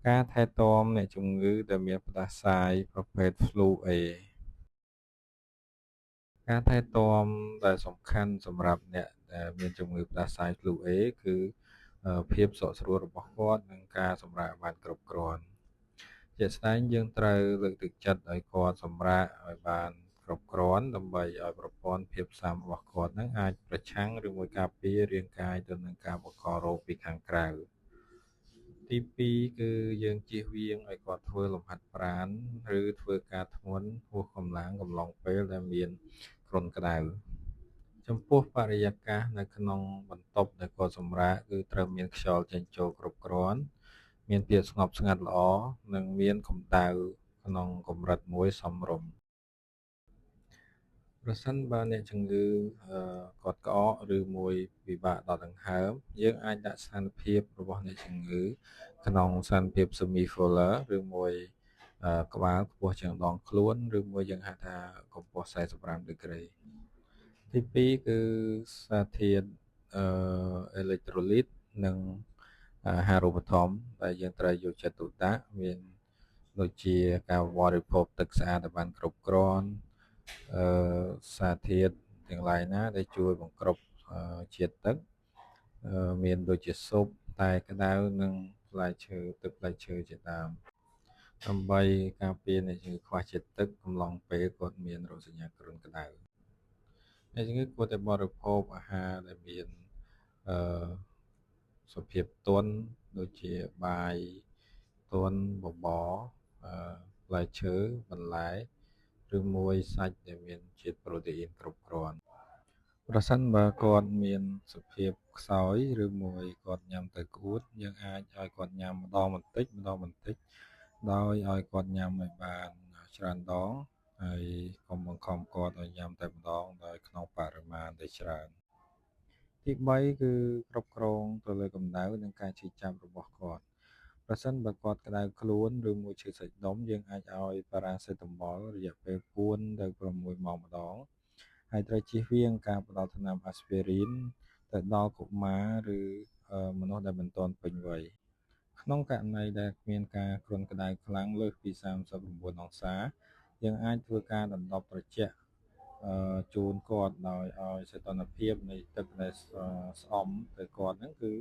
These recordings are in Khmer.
ការថែទាំអ្នកជំងឺដែលមានផ្តាសាយប្រភេទ Flu A ការថែទាំដែលសំខាន់សម្រាប់អ្នកដែលមានជំងឺផ្តាសាយ Flu A គឺភាពសុខស្រួលរបស់គាត់និងការសម្រាកបានគ្រប់គ្រាន់ជាក់ស្ដែងយើងត្រូវលើកទឹកចិត្តឲ្យគាត់សម្រាកឲ្យបានគ្រប់គ្រាន់ដើម្បីឲ្យប្រព័ន្ធភាពស៊ាំរបស់គាត់នឹងអាចប្រឆាំងឬមួយការពាររាងកាយទៅនឹងការបង្ករោគពីខាងក្រៅទី2គឺយើងជៀសវាងឲ្យគាត់ធ្វើលំហាត់ប្រាណឬធ្វើការធ្ងន់ហួសកម្លាំងកំឡុងពេលដែលមានគ្រុនក្តៅចំពោះបរិយាកាសនៅក្នុងបន្ទប់ដែលគាត់សម្រាកគឺត្រូវមានខ្យល់ចេញចូលគ្រប់គ្រាន់មានភាពស្ងប់ស្ងាត់ល្អនិងមានកម្ដៅក្នុងកម្រិតមួយសមរម្យប្រសិនបើអ្នកជំងឺគាត់ក្អកឬមួយពិបាកដកដង្ហើមយើងអាចដាក់ស្ថានភាពរបស់អ្នកជំងឺក្នុងស្ថានភាព semi Fowler ឬមួយក្បាលខ្ពស់ជាងដងខ្លួនឬមួយយើងហៅថាកម្ពស់45ដឺក្រេទី2គឺសារធាតុអឺអេឡិចត្រូលីតនិងអាហារូបត្ថម្ភដែលយើងត្រូវយកចិត្តទុកដាក់មានដូចជាការបរិភោគទឹកស្អាតឲ្យបានគ្រប់គ្រាន់អឺសារធាតុទាំងឡាយណាដែលជួយបង្ក្រប់ជាតិទឹកមានដូចជាស៊ុបតែក្តៅនិងផ្លែឈើទឹកផ្លែឈើជាដើមដើម្បីការពារអ្នកជំងឺខ្វះជាតិទឹកកំឡុងពេលគាត់មានរោគសញ្ញាគ្រុនក្តៅអ្នកជំងឺគួរតែបរិភោគអាហារដែលមានអឺសភាពទន់ដូចជាបាយទន់បបរអឺផ្លែឈើបន្លែឬមួយសាច់ដែលមានជាតិប្រូតេអ៊ីនគ្រប់គ្រាន់ប្រសិនបើគាត់មានសភាពខ្សោយឬមួយគាត់ញ៉ាំទៅក្អួតយើងអាចឲ្យគាត់ញ៉ាំម្ដងបន្តិចម្ដងបន្តិចដោយឲ្យគាត់ញ៉ាំឲ្យបានច្រើនដងហើយកុំបង្ខំគាត់ឲ្យញ៉ាំតែម្ដងដោយក្នុងបរិមាណដែលច្រើនទី3គឺគ្រប់គ្រងទៅលើកម្ដៅនិងការឈឺចាប់របស់គាត់ប្រសិនបើគាត់ក្តៅខ្លួនឬមួយឈឺសាច់ដុំយើងអាចឲ្យប៉ារ៉ាសេតាមុលរយៈពេល4ទៅ6ម៉ោងម្ដងហើយត្រូវជៀសវាងការផ្ដល់ថ្នាំអាស្ពីរីនទៅដល់កុមារឬមនុស្សដែលមិនទាន់ពេញវ័យក្នុងករណីដែលមានការគ្រុនក្តៅខ្លាំងលើសពី39អង្សាយើងអាចធ្វើការដណ្ដប់ត្រជាក់ជូនគាត់ដោយឲ្យសីតុណ្ហភាពនៃទឹកដែលស្អំទៅគាត់ហ្នឹងគឺ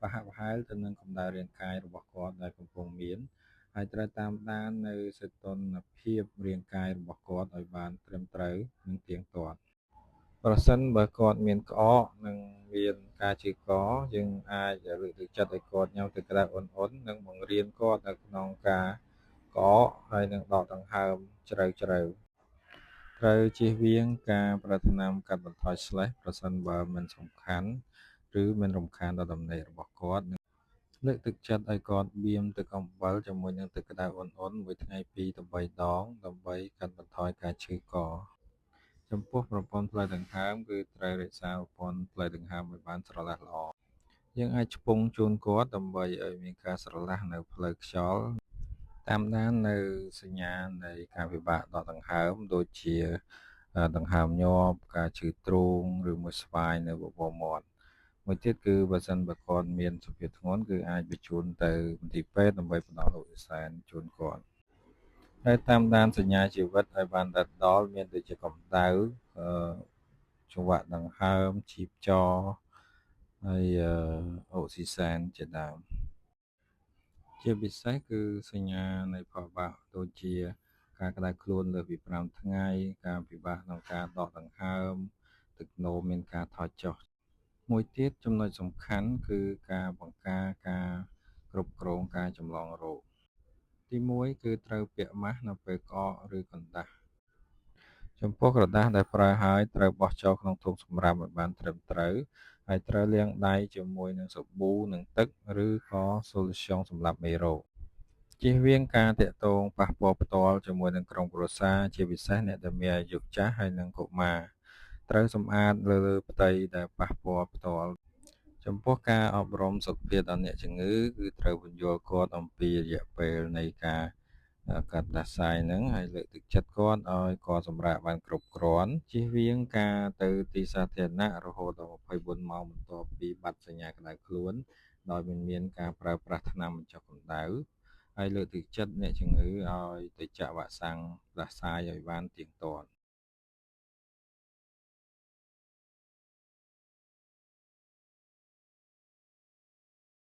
ប្រហាក់ប្រហែលទៅនឹងកម្ដៅរាងកាយរបស់គាត់ដែលកំពុងមានហើយត្រូវតាមដាននៅសីតុណ្ហភាពរាងកាយរបស់គាត់ឲ្យបានត្រឹមត្រូវនិងទៀងទាត់ប្រសិនបើគាត់មានក្អកនិងមានការឈឺកយើងអាចលើកទឹកចិត្តឲ្យគាត់ញ៉ាំទឹកក្តៅអ៊ុនៗនិងបង្រៀនគាត់នៅក្នុងការក្អកហើយនិងដកដង្ហើមជ្រៅជ្រៅត្រូវជៀសវាងការប្រើថ្នាំកាត់បន្ថយស្លេស្មប្រសិនបើមិនសំខាន់ឬមិនរំខានដល់ដំណេករបស់គាត់លើកទឹកចិត្តឲ្យគាត់បៀមទឹកអំបិលជាមួយនឹងទឹកក្តៅអ៊ុនៗមួយថ្ងៃ2ទៅ3ដងដើម្បីកាត់បន្ថយការឈឺកចំពោះប្រព័ន្ធផ្លូវដង្ហើមគឺត្រូវរក្សាប្រព័ន្ធផ្លូវដង្ហើមឲ្យបានស្រឡះល្អយើងអាចឆ្ពង់ជូនគាត់ដើម្បីឲ្យមានការស្រឡះនៅផ្លូវខ្យល់តាមដាននៅសញ្ញានៃការពិបាកដកដង្ហើមដូចជាដង្ហើមញាប់ការឈឺទ្រូងឬមួយស្វាយនៅបបរមាត់មួយទៀតគឺបើសិនបើគាត់មានសភាពធ្ងន់គឺអាចបញ្ជូនទៅមន្ទីរពេទ្យដើម្បីផ្ដល់អុកស៊ីសែនជូនគាត់ហើយតាមដានសញ្ញាជីវិតឲ្យបានដិតដល់មានដូចជាកម្ដៅចង្វាក់ដង្ហើមជីពចរហើយអុកស៊ីសែនជាដើមជាពិសេសគឺសញ្ញានៃផលបាក់ដូចជាការក្តៅខ្លួនលើសពី5ថ្ងៃការពិបាកក្នុងការដកដង្ហើមទឹកនោមមានការថយចុះមួយទៀតចំណុចសំខាន់គឺការបង្ការការគ្រប់គ្រងការចម្លងរោគទី1គឺត្រូវពាក់ម៉ាស់នៅពេលក្អកឬកណ្ដាស់ចំពោះក្រដាសដែលប្រើហើយត្រូវបោះចោលក្នុងធុងសម្រាមឲ្យបានត្រឹមត្រូវហើយត្រូវលាងដៃជាមួយនឹងសាប៊ូនិងទឹកឬក៏ solution សម្រាប់មេរោគជៀសវាងការទាក់ទងប៉ះពាល់ផ្ទាល់ជាមួយនឹងក្រុមគ្រួសារជាពិសេសអ្នកដែលមានអាយុចាស់ហើយនិងកុមារត្រូវសម្អាតលើផ្ទៃដែលប៉ះពាល់ផ្ទាល់ចំពោះការអប់រំសុខភាពដល់អ្នកជំងឺគឺត្រូវពន្យល់គាត់អំពីរយៈពេលនៃការកាត់ផ្តាសាយហ្នឹងហើយលើកទឹកចិត្តគាត់ឲ្យគាត់សម្រាកបានគ្រប់គ្រាន់ជៀសវាងការទៅទីសាធារណៈរហូតដល់24ម៉ោងបន្ទាប់ពីបាត់សញ្ញាក្តៅខ្លួនដោយមិនមានការប្រើប្រាស់ថ្នាំបញ្ចុះកម្ដៅ ហើយលើកទឹកចិត្តអ្នកជំងឺឲ្យទៅចាក់វ៉ាក់សាំងផ្ដាសាយឲ្យបានទៀងទាត់។